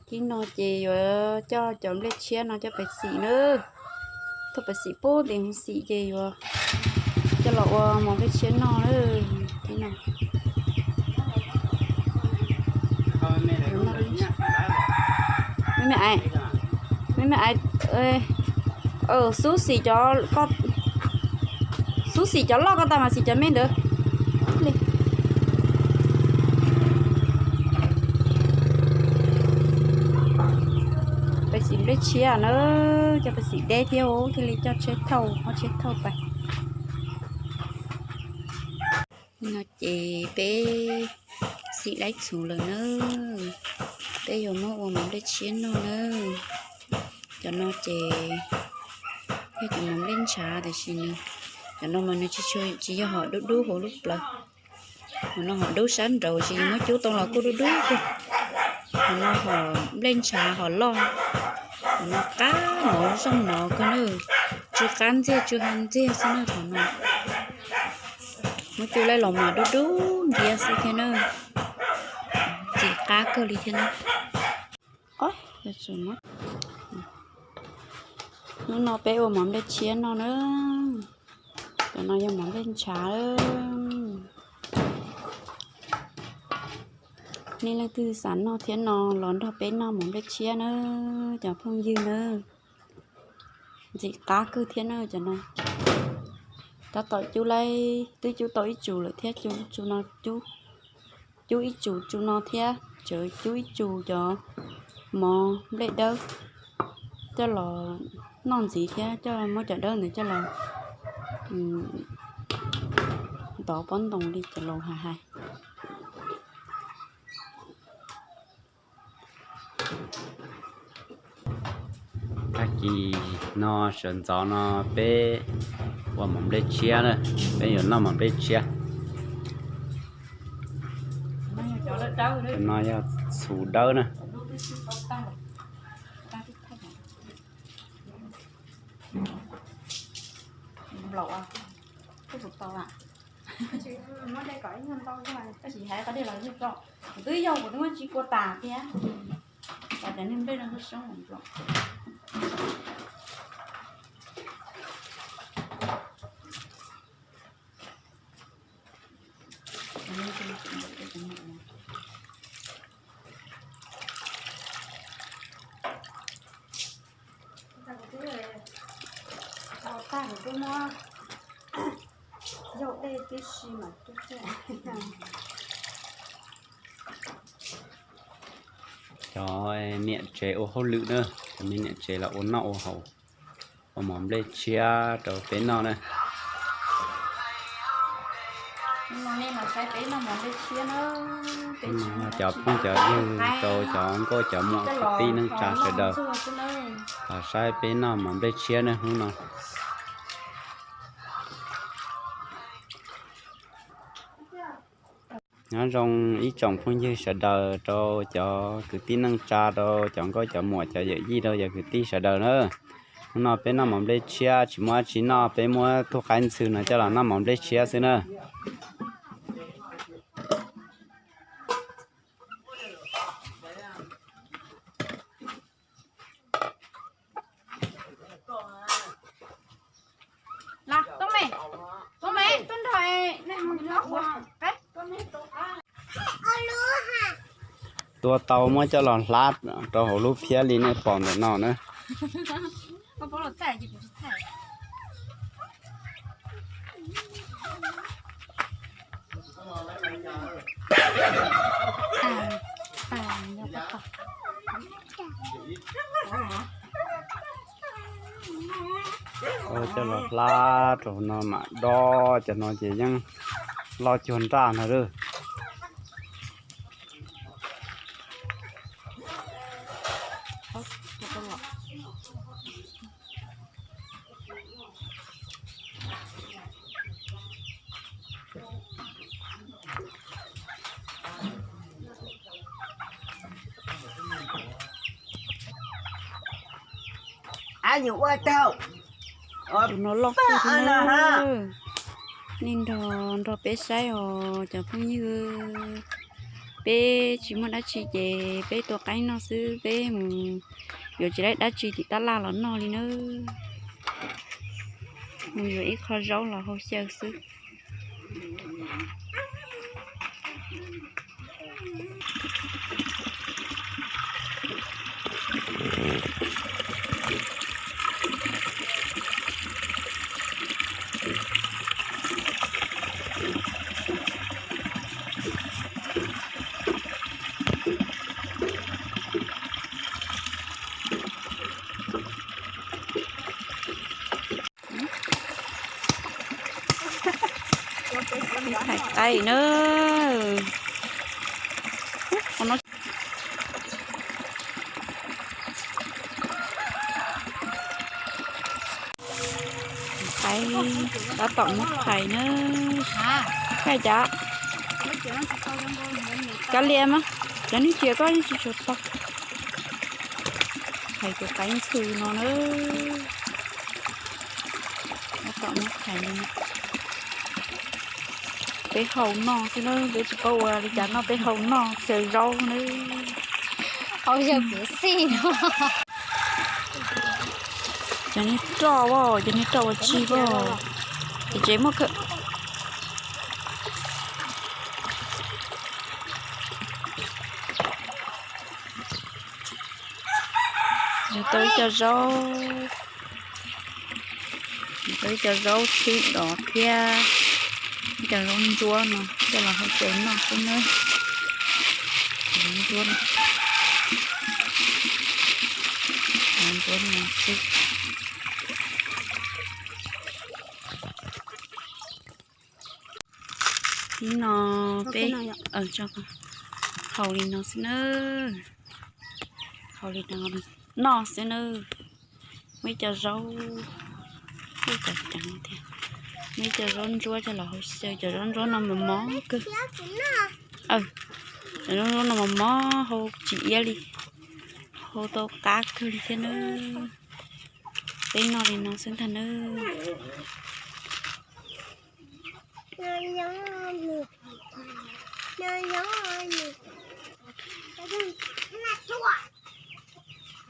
Thib no ces yuav coj cov nplej tshiab no coj pais xim na. Thaum pais xim pub ntim hov xim ces yuav coj los ua mov nplej tshiab noj na. Thib no, me me ais, me me ais, xub xim cov, xub xim cov loj ko tas mas xim cov me ntawd. Pais xim nplej tshiab na, coj pais xim deb thiab thiaj li coj tsheb thauj, muab tsheb thauj pais. No ces peb xim laib txhuv lawm na, peb yuav muab ua mov nplej tshiab noj na. Cov no ces yog cov mov nplej ntshav tiam sis nws, cov no mas nws tsis yog hom dub dub hauv lub plawv. Hom no hom dub sab nraud tsis muab cub tau los kuj dub dub kawg. Hom no hom nplej ntshav hom loj, hom no qab mov zoo mov kawg na, tsw qab ntxiag tsw ha ntxiag xwb na hom no. Muab cub laib los mas dub dub ntiab xwb thiab na, ntxim qab kawg li thiab na. Hnub no peb ua mov nplej tshiab noj na, cov no yog mov nplej ntshav. Nej leej twg xav noj thiab no los nrog peb noj mov nplej tshiab na, cov phooj ywg na. Ntxim qab kawg thiab na cov no. Tab tom cub laib, twb cub tau ib tsum lawm thiab, cub ib tsum tsu no thiab, tseem cub ib tsum cov mov nplej dawb coj los noj ntxiv thiab, coj muab cov dawb ntawd coj los ntov pob ntoos li cov laus hais hais. Tag kis no sawv ntxov no peb ua mov nplej tshiab na, peb yuav noj mov nplej tshiab. Cov no yog txhuv dawb na. Kuv twb yog kuv twb muab tsis kua tas thiab, cov niag nplej no soob soob nplaum. Tag kuv twb muab yau dej tib si mas twb. Cov niam tsev ua hauj lwm na, cov me niam tsev los ua noj ua haus, ua mov nplej tshiab rau peb noj na. Cov phooj cov ywg rau cov nkauj cov muam kwv tij neej tsa sawv daws los saib peb noj mov nplej tshiab na hnub no. Nyob zoo ib tsoom phooj ywg sawv daws, rau cov kwv tij neej tsa, rau cov nkauj cov muam, cov yawm yij, rau cov kwv tij sawv daws na. Hnub no peb noj mov nplej tshiab tsis muaj dab tsi noj, peb muab tug qaib ntxhw no coj los noj mov nplej tshiab xwb na. Tua tau muab coj los hlab rau hauv lub phiab li nej pom ntawm no na. Coj los hlab rau no mam dob, cov no ces yeej loj cuag nraj no lawm. Tus no loj kawg thiab na. Nej nrog nrog peb saib os cov phooj ywg. Peb tsis muaj dab tsi ces peb tua qaib noj xwb, peb mus yuav tsis laib dab tsi tim tab laj los noj li nawb. Mus yuav ib qho zaub los hau xyaw xwb. Thaiv qaib na. Qaib tab tom muab thaiv na. Kaj cas? Kav liam mas, cov neeg tsis yog koj yeej tsis tshua tau. Thaiv tus qaib ntxhw no na. Tab tom muab thaiv li no. Peb hau noj xwb na, peb tsis paub ua li cas noj, peb hau noj xyaw zaub na. Hau xyaw kuv xij no. Cov niag roj as, cov niag roj ua tsi as, ces tsev muaj kawg. Yuav tau ib co zaub, yuav tau ib co zaub tshwb dov thiab ib co zaub ntsuab no coj los hau xyaw noj xwb nawb. Zaub ntsuab no, zaub ntsuab no xwb. Ib no peb hau li no xwb nawb. Hau li no noj xwb nawb. Muaj ib co zaub, ub, cov ceev thiab. Muaj ib co zaub ntsuab coj los hau xyaw, cov zaub ntsuab no mos mos kawg. Cov zaub ntsuab no mos mos hau tsis iab li, hau tau qab kawg li thiab nawb. Peb noj li no xwb ntag nawb.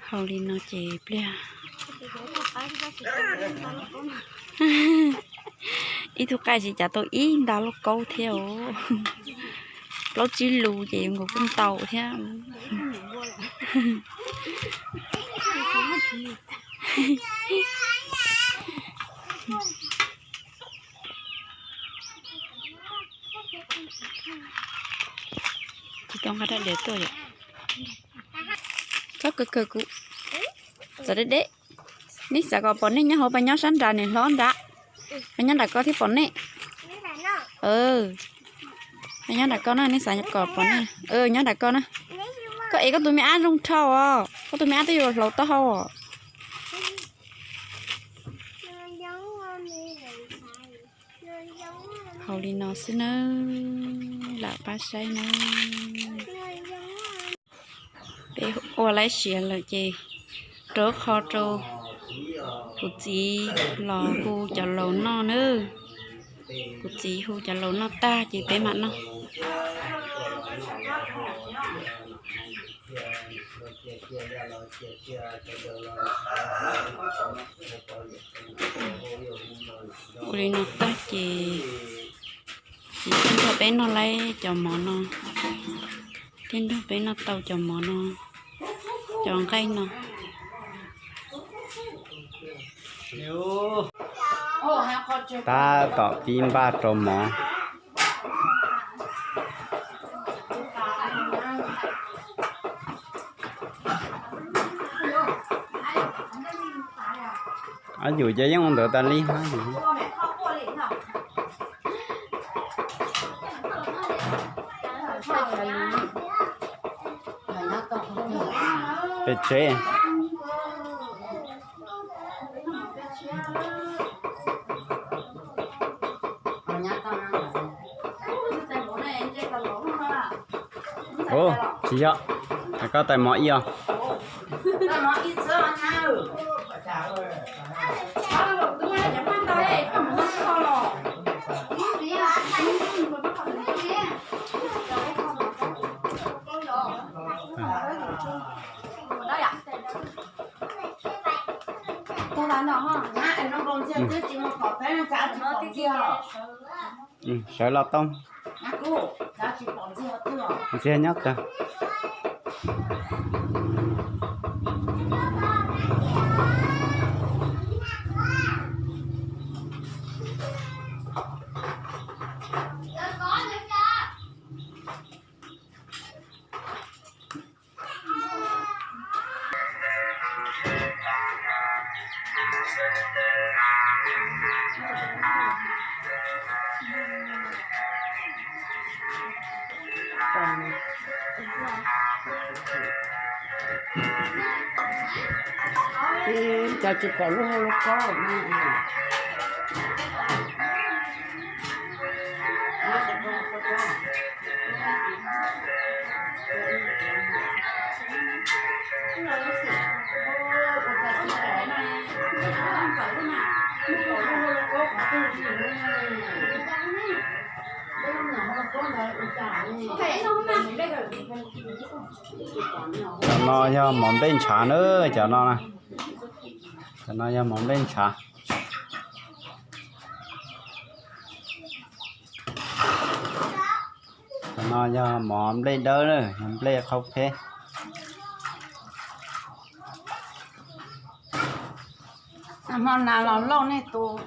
Hau li no ces pliag. Ib tug qaib tsis cav tau ib nta lauj kaub thiab os. Plaub tsib lus ces nkaus kuj ntau thiab. Tsis tau nqa rab diav tuaj yom. Koj kawg kawg kuv txawv deb deb. Neb xav kom pom nej nyob hauv pas nyob sab nrad nws hlob nrad. Pas nyob nram koj thiaj pom nej. Pas nyob nram koj na, neb xav kom pom nej. Nyob nram koj na. Koj ev koj tus me ab zoo dhau os, koj tus me ab twb yuav hlauv taub hau os. Hau li no xwb nawb, lam pab saib nawb. Peb ua laib siav lawm ces rau qho rau kuv txiv los hu cov laus noj nawb. Kuv txiv hu cov laus noj tag ces peb mam noj. Ua li no tag ces txiv thiaj nrog peb noj laib cov mov no, thiaj nrog peb noj tau cov mov no, cov nqaij no. Tab tom pib npaj rau mov. Ab, yus ces yeej ua ntawd tas li hab. Pem tsev. Ua, tsis yog, koj tais mov ib os. Sawv los tau. Ntxiag nyob kawg. Cov tsis pom lub hauv lub kaub. Cov no yog mov nplej ntshav na, cov no na. Cov no yog mov nplej ntshav. Cov no yog mov nplej dawb, nplej qhaub peb. Hmo na los lauj nej tus.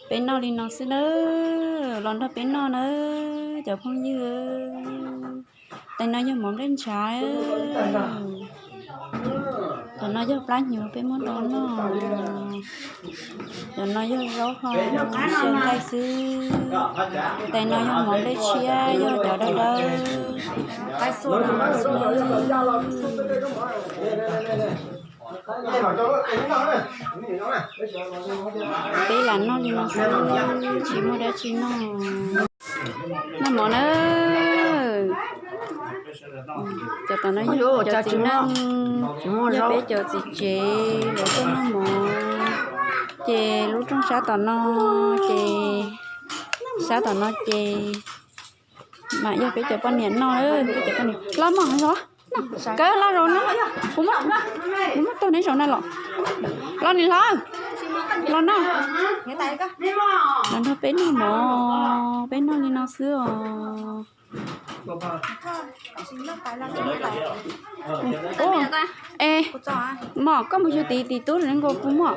Peb noj li no xwb nawb, los nrog peb noj nawb cov phooj ywg. Tais no yog mov nplej ntshav. Cov no yog plab hnyuv peb muab rau noj. Cov no yog zaub ho xyaw nqaij xwb. Tais no yog mov nplej tshiab, yog cov dawb dawb. Peb lam noj li no xwb, tsis muaj dab tsi noj. Noj mov na. Cov tom no yog cov txiv neej, yog peb cov txiv tsev lawv tuaj noj mov. Ces lub rooj sab tom no, ces sab tom no ces mam yog peb cov poj niam noj, peb cov poj niam. Los mog, los, kawg los zaum no, kuv muab, kuv muab tag neb zaum na los. Los nim hlob, los noj. Los nrog peb noj mov, peb noj li no xwb os. Es mog, koj mus xyuas tid, tid tub nkaus kuv mog.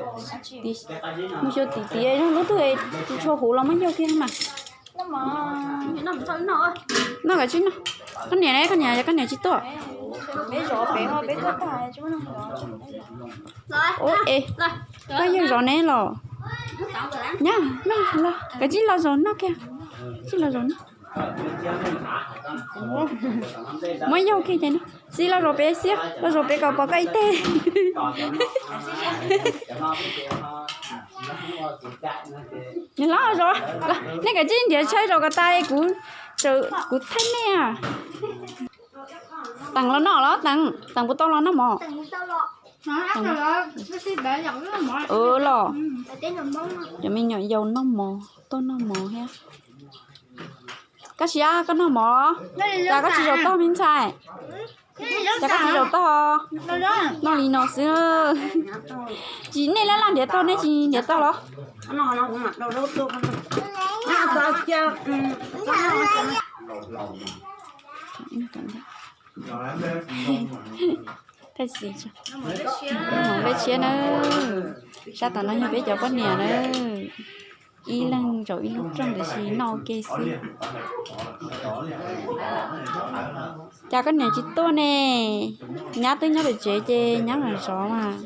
Mus xyuas tid tid, lub twg tsis tshua huv los muab yaug kiag mas. Noj kav tsij noj. Koj niam ne, koj niam, koj niam tsis tuaj. Ua es, koj yawg zov neb los? Nyab, los, kav tsij los zaum noj kiag. Tsij los zaum noj. Muab yaug kiag ces no. Txiv, los zaum pem xwb, los zaum pem kom pom koj ib teg. Nws hlob zaum, nej kav tsij nrhiav tshawb zaum kom tas kuv, kuv thaij nej. Teem los noj los Teem, Teem puas tau los noj mov? Los, cov me nyuam yaus noj mov, tuaj noj mov thiab. Koj siab koj noj mov, cas koj tsis zaum tog me ntxhais? Cas koj tsis zaum tog? Noj li no xwb. Tsis, nej laj laj nrhiav tog, nej tsis nrhiav tog los? Peb tshiab na, sab tom no yog peb cov poj niam na, ib leeg zaum ib lub rooj tiam sis noj ua ke xwb. Cas koj niam tsis tuaj ne? Nyab twb nyob pem tsev ces nyab mam zov mas.